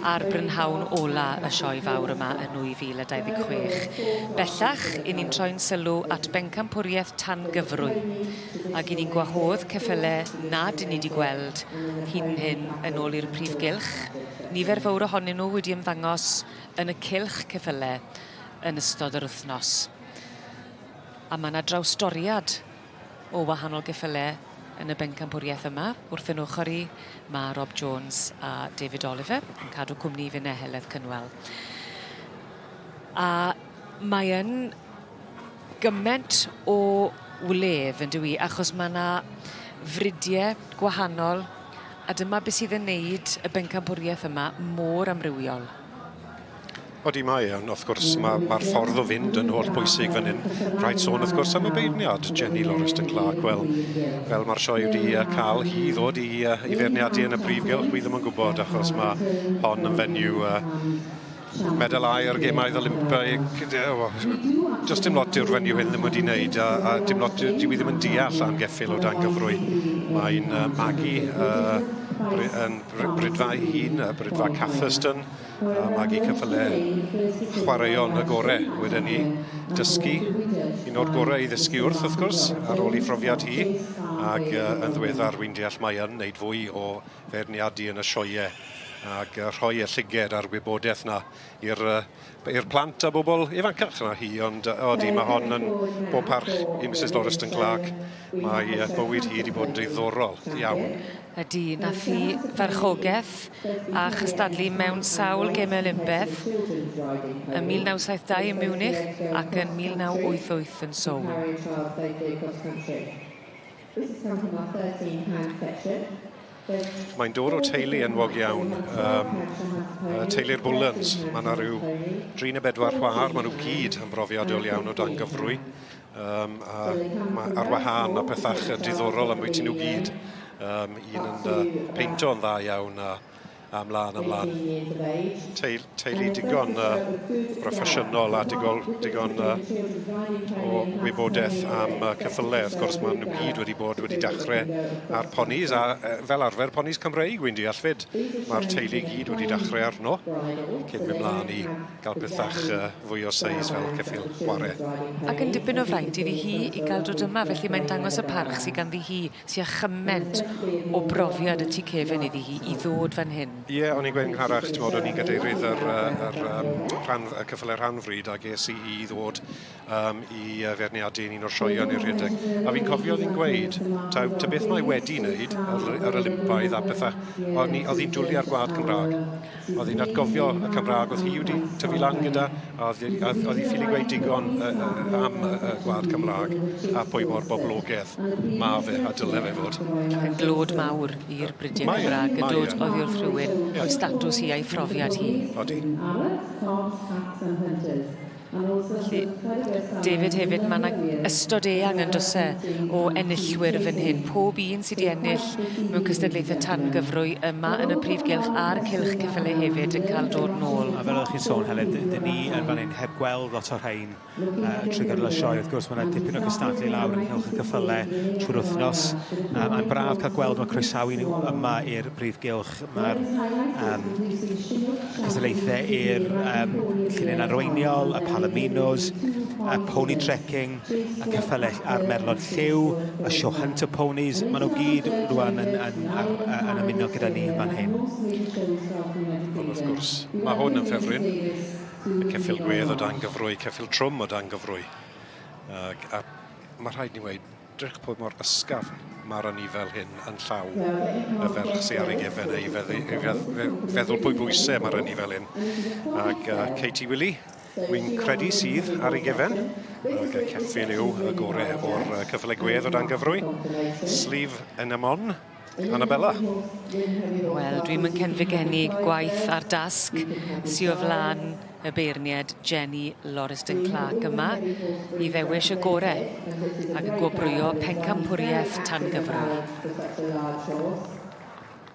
ar brynhawn ola y sioe fawr yma yn 2026. Bellach, 'yn ni'n troi'n sylw at bencampwriaeth tan gyfrwy, ac 'yn ni'n gwahodd ceffyle nad 'yn ni 'di gweld hyd yn hyn yn ôl i'r prif gylch. Nifer fowr ohonyn nhw wedi ymddangos yn y cylch ceffyle yn ystod yr wythnos. A ma' 'na drawstoriad o wahanol geffyle yn y bencampwriaeth yma. Wrth 'yn ochor i ma' Rob Jones a David Oliver yn cadw cwmni i finne Heledd Cynwal. A mae yn gyment o wledd yndyw 'i achos ma' 'na fridie gwahanol a dyma be' sydd yn neud y bencampwriaeth yma mor amrywiol. Odi mae e, ond wrth gwrs mae'r ma ffordd o fynd yn holl bwysig fan hyn. Rhaid sôn wrth gwrs am y beirniad, Jenny Lauriston Clark. Wel, fel mae'r sioe wedi cael hi ddod i, i feirniadu yn y brif gylch, wi ddim yn gwybod, achos mae hon yn fenyw medal aur Gemau Olympaidd. Does dim lot yw'r fenyw hyn ddim wedi wneud, a, a dim lot dwi ddim yn deall am geffyl o dan gyfrwy. Mae'n magu yn brydfa ei hun, brydfa Catherston, a magu ceffyle chwaraeon y gore wedyn ni dysgu un o'r gorau i ddysgu wrth wrth gwrs ar ôl ei phrofiad hi ac uh, yn ddiweddar wy'n deall mae yn wneud fwy o feirniadu yn y sioeau ac uh, rhoi y llyged a'r wybodaeth na i'r uh, i'r plant a bobl ifancach na hi ond uh, odi mae hon yn bob parch i Mrs Lauriston Clark mae uh, bywyd hi wedi bod yn diddorol iawn. Ydy, nath hi farchogaeth a chystadlu mewn sawl Gemau Olympedd ym 1972 ym Munich ac yn 1988 yn Seoul. Mae'n dod o teulu enwog iawn, um, teulu'r Bullens. Mae yna rhyw dri neu bedwar chwaer, maen nhw gyd yn brofiadol iawn o dan gyfrwy. Um, a ma, ar wahân mae pethau diddorol am bwyty nhw gyd. Um, un yn peinto yn dda iawn a, a mlaen a mlaen. Teil, teulu digon broffesiynol a digon, digon o wybodaeth am ceffylau. Wrth gwrs, maen nhw gyd wedi bod wedi dechrau ar ponis, a fel arfer ponis Cymreig, wy'n deall fyd. Mae'r teulu gyd wedi dechrau arno, cyn mynd mlaen i gael pethach fwy o seis fel ceffyl chwarae. Ac yn dipyn o fraint iddi hi i gael dod yma, felly mae'n dangos y parch sydd ganddi hi, sy â chyment o brofiad y tu cefen iddi hi i ddod fan hyn. Ie, o'n i'n gweud yn gynharach, t'mod, o'n i'n gadeirydd yr yy yr yym rhan y ceffyle rhanfryd a ges i i ddod yym i yy feirniadu yn un o'r sioeau o'n i'n rhedeg. A fi'n cofio oedd hi'n gweud taw ta beth mae wedi wneud yr yr Olympaidd a pethau, o'n i oedd hi'n dwli ar gwlad Cymraeg. Oedd hi'n atgofio y Cymraeg oedd hi wedi tyfu lan gyda, a oedd hi oedd hi ffili gweud digon am y gwlad Cymraeg a pwy mor boblogaidd ma' fe a dyle fe fod. Ac yn glod mawr i'r bridiau Cymraeg yn dod oddi wrth rhywun o'i statws hi a'i phrofiad hi. Odi. Felly, David hefyd, ma' 'na ystod eang yn do's e o enillwyr fan hyn. Pob un sy 'di ennill mewn cystadlaethe tan gyfrwy yma yn y prif gylch a'r cylch ceffyle hefyd yn ca'l dod nôl. A fel oeddech chi'n sôn Heledd, dyn ni yn fan hyn heb gweld lot o'r rhain trwy gydol y sioe. Wrth gwrs, mae yna dipyn o gystadlu lawr yng nghylch y cyffyle trwy'r wythnos. Mae'n braf cael gweld, mae croesawu nhw yma i'r brif gylch. Mae'r um, cystadlaethau i'r um, llinyn arweiniol, y palominos, y pony trekking, y ceffylau a'r merlod lliw, y show hunter ponies, maen nhw gyd rwan yn, yn, ar, yn ymuno gyda ni yn fan hyn. Ond wrth gwrs, mae hwn yn ffefryn. Y ceffyl gwedd o dan gyfrwy, ceffyl trwm o dan gyfrwy. Ac, a mae rhaid ni weud, Drych pwy mor ysgafn mae'r anifail hyn yn llaw y ferch sy ar ei gefen e i feddu, i fedd, feddwl pwy bwysau mae'r anifail hyn. Ac Katie Willie, wy'n credu sydd ar ei gefen. Ac y ceffyl yw y gore o'r ceffylau gwedd o dan gyfrwy. Sleeve Enamon. Annabella. Wel, dwi'm yn cenfigennu gwaith a'r dasg sy o flan y beirniad Jenny Lauriston Clark yma i ddewis y gore ac yn gwobrwyo pencampwriaeth tan gyfrwy.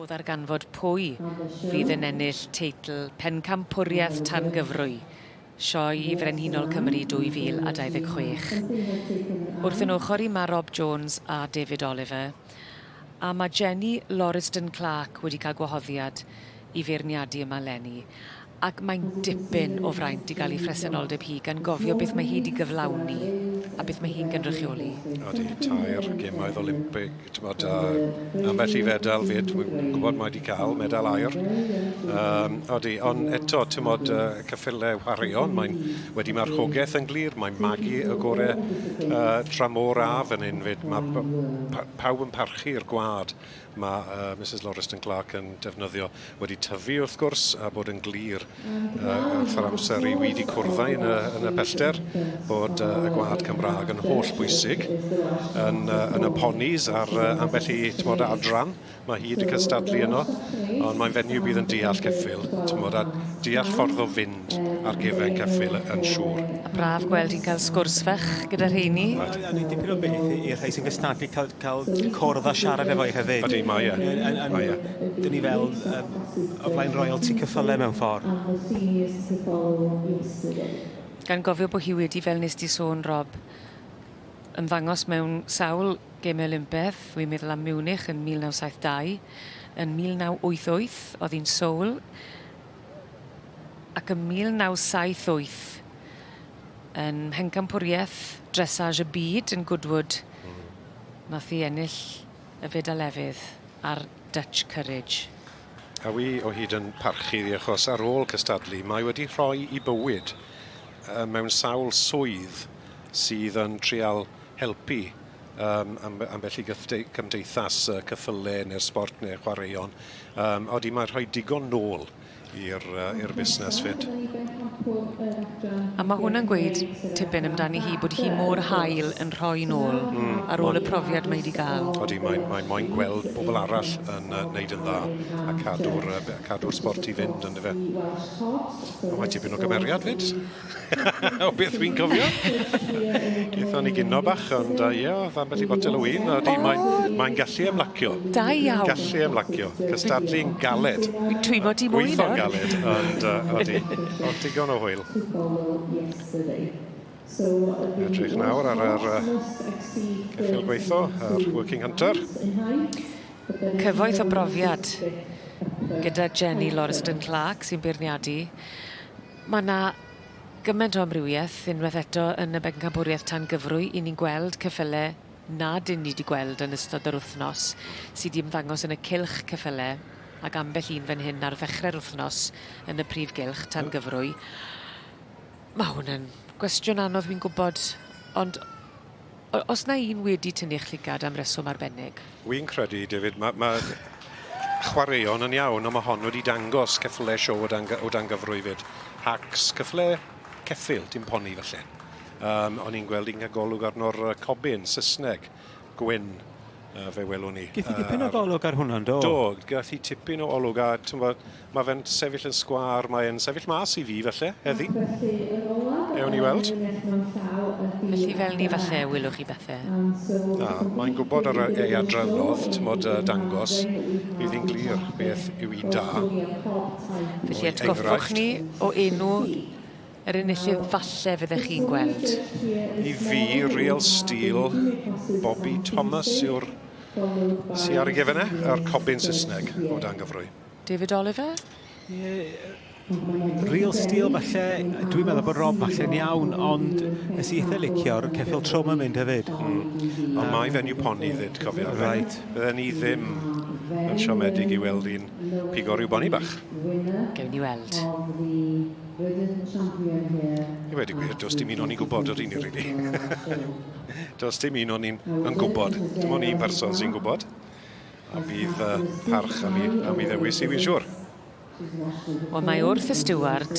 O ddarganfod pwy fydd yn ennill teitl pencampwriaeth tan gyfrwy Sioe Frenhinol Cymru 2026. Wrth yn ochr i mae Rob Jones a David Oliver, a mae Jenny Lauriston Clark wedi cael gwahoddiad i feirniadu yma 'leni, ac mae'n dipyn o fraint i gael ei phresenoldeb hi gan gofio beth mae hi 'di gyflawni a beth mae hi'n gynrychioli. Odi, tair gemau Olympig, t'mod, a ambell i fedal 'fyd, wi'n gwybod mae 'di cael medal aur. Um, odi, ond eto, t'mod, ceffyle chwaraeon, mae'n wedi marchogaeth yn glir, mae'n magu y gore tramor a fan hyn 'fyd. Mae pawb yn parchu'r gwlad mae Misus Lauriston Clark yn defnyddio. Wedi tyfu wrth gwrs a bod yn glir wrth yr amser i wedi cwrdd yn y, yn y pellter bod y gwlad Cymraeg yn holl bwysig yn, yn y ponis a'r ambell i tmod, adran. Mae hi wedi cystadlu yno, ond mae'n fenyw bydd yn deall ceffyl, tmod, a deall ffordd o fynd ar gefen ceffyl yn siŵr. A braf gweld hi'n cael sgwrs fach gyda rheini. A ni dipyn o beth i'r rhai sy'n cystadlu cael, cael cwrdd a siarad efo i hefyd. Ydy, mae e. Mae e. Dyn ni fel um, o flaen royalty ceffylau mewn ffordd. Gan gofio bod hi wedi, fel nes di sôn, Rob, ymddangos mewn sawl Gemau Olympedd, wi'n meddwl am Munich yn 1972, yn 1988 oedd hi'n Seoul, ac ym 1978 yn Mhencampwriaeth Dressage y Byd yn Goodwood, mm. nath hi ennill y fedal efydd ar Dutch Courage. A wi o hyd yn parchu iddi achos ar ôl cystadlu mae wedi rhoi i bywyd mewn sawl swydd sydd yn trial helpu um, ambell i gymdeithas cyffyle neu'r sbort neu'r chwaraeon. Um, odi, mae'n rhoi digon nôl i'r uh, busnes fyd. A mae hwnna'n gweud tipyn amdani hi bod hi mor hael yn rhoi nôl ar ôl y profiad mae wedi gael. Odi, mae'n mae moyn gweld bobl arall yn neud yn dda a cadw'r uh, cadw sbort i fynd, ynddo fe. Mae tipyn o gymeriad fyd. o beth dwi'n cofio. Gaethon ni gino bach, ond ie, yeah, oedd ambell i botel o win. Odi, mae'n mae gallu ymlacio. Da iawn. Gallu ymlacio. Cystadlu'n galed. Wy'n twymo ti mwy nawr. Gweithio'n galed, ond odi, ond digon o hwyl. Edrych nawr ar yr ceffyl gweithio, yr Working Hunter. Cyfoeth o brofiad gyda Jenny Lauriston Clark sy'n beirniadu. Mae 'na gymaint o amrywieth unwaith eto yn y bencampwriaeth tan gyfrwy. 'Yn ni'n gweld ceffyle nad 'yn ni 'di gweld yn ystod yr wythnos sy 'di ymddangos yn y cylch ceffyle ac ambell un fan hyn ar ddechre'r wythnos yn y prif gylch tan gyfrwy. Ma' hwn yn gwestiwn anodd wi'n gwbod ond o's 'na un wedi tynnu'ch llygad am reswm arbennig? Wi'n credu, David, ma' ma' chwaraeon yn iawn, ond ma' hon wedi dangos ceffyle show o dan o dan gyfrwy 'fyd. Hacks, cyffle ceffyl, dim poni falle. Um, o'n i'n gweld un cael golwg arno'r cobyn Saesneg, gwyn, fe welwn ni. Gaeth hi dipyn o golwg ar hwnna, do? Do, gaeth hi tipyn o olwg, a mae fe'n sefyll yn sgwâr, mae'n sefyll mas i fi falle, heddi. Ewn ni weld. Felly fel ni falle wylwch chi bethe. Na, mae'n gwybod ar ei adrannodd, tymod, dangos, bydd hi'n glir beth yw un da. Felly atgoffwch ni o enw yr enillydd falle fyddech chi'n gweld. I fi, Real Steel, Bobby Thomas yw'r sy ar ei gefen e, a'r cobyn Saesneg o dan gyfrwy. David Oliver? Yeah, Real Steel falle, dwi'n meddwl bod Rob falle'n iawn, ond nes i eitha licio'r ceffyl trwm yn mynd hefyd. Ond mae fenyw poni ddyd, cofio. Right. Fydden ni ddim yn siomedig i weld un pigo rhyw boni bach. Gewn ni weld. I wedi gwir, does dim un o'n i'n gwybod o'r un i really. Does dim un o'n i'n yn gwybod. Dim ond un person sy'n gwybod. A bydd uh, parch am ei, am ei ddewis i, fi'n siŵr. Wel, mae wrth y stiward,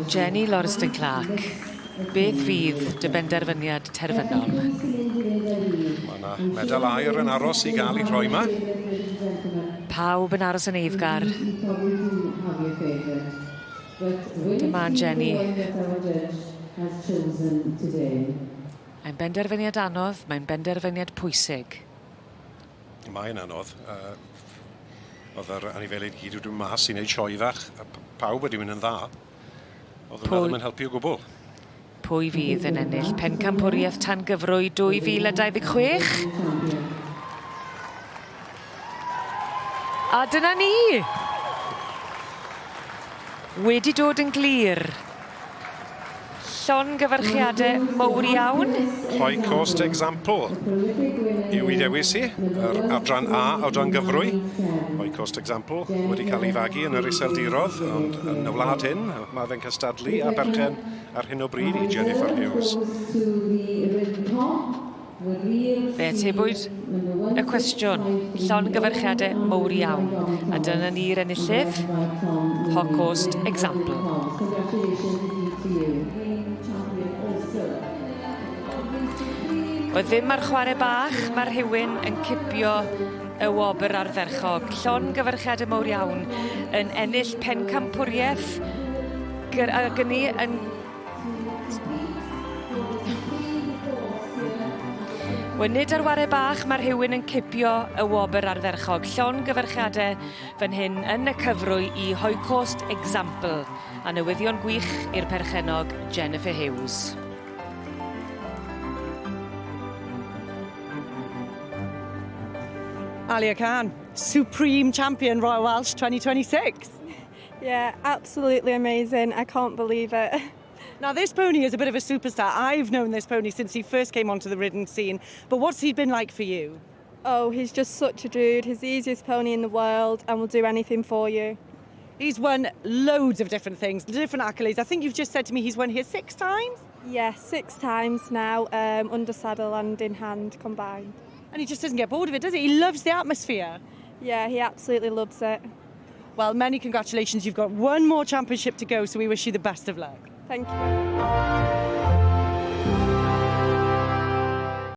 Jenny Lauriston Clark, beth fydd dy benderfyniad terfynol? Mae yna medal aur yn aros i gael ei rhoi yma. Pawb yn aros yn eiddgar. Dyma Jenny. Mae'n benderfyniad anodd, mae'n benderfyniad pwysig. Mae'n anodd. Uh, oedd yr anifeiliaid gyd wedi mynd mas i wneud sioe fach, a pawb wedi mynd yn dda. Oedd hwnna ddim yn helpu o gwbl. Pwy fydd yn ennill Pencampwriaeth Tan Gyfrwy 2026? A dyna ni! Wedi dod yn glir. Llongyfarchiadau mowr iawn. High Cost Example yw ei ddewis hi, yr adran A o dan gyfrwy. High Cost Example wedi cael ei fagu yn yr Iseldiroedd, ond yn y wlad hyn, mae fe'n cystadlu a berchen ar hyn o bryd i Jennifer Hughes. Fe atebwyd y cwestiwn. Llongyfarchiadau mowr iawn. A dyna ni'r enillydd, Holocaust Example. Congratulations to you. Oedd ddim ar chwarae bach, mae rhywun yn cipio y wobr ardderchog. Llongyfarchiadau mowr iawn yn ennill pencampwriaeth a gynni yn. Wel, nid ar ware bach mae rhywun yn cipio y wobr ardderchog. Llongyfarchiadau fan hyn yn y cyfrwy i Holocaust Example. A newyddion gwych i'r perchennog Jennifer Hughes. Alia Khan, Supreme Champion Royal Welsh 2026. Yeah, absolutely amazing. I can't believe it. Now, this pony is a bit of a superstar. I've known this pony since he first came onto the ridden scene. But what's he been like for you? Oh, he's just such a dude. He's the easiest pony in the world and will do anything for you. He's won loads of different things, different accolades. I think you've just said to me he's won here six times. Yeah, six times now, under saddle and in hand combined. And he just doesn't get bored of it, does he? He loves the atmosphere. Yeah, he absolutely loves it. Well, many congratulations. You've got one more championship to go, so we wish you the best of luck. Thank you.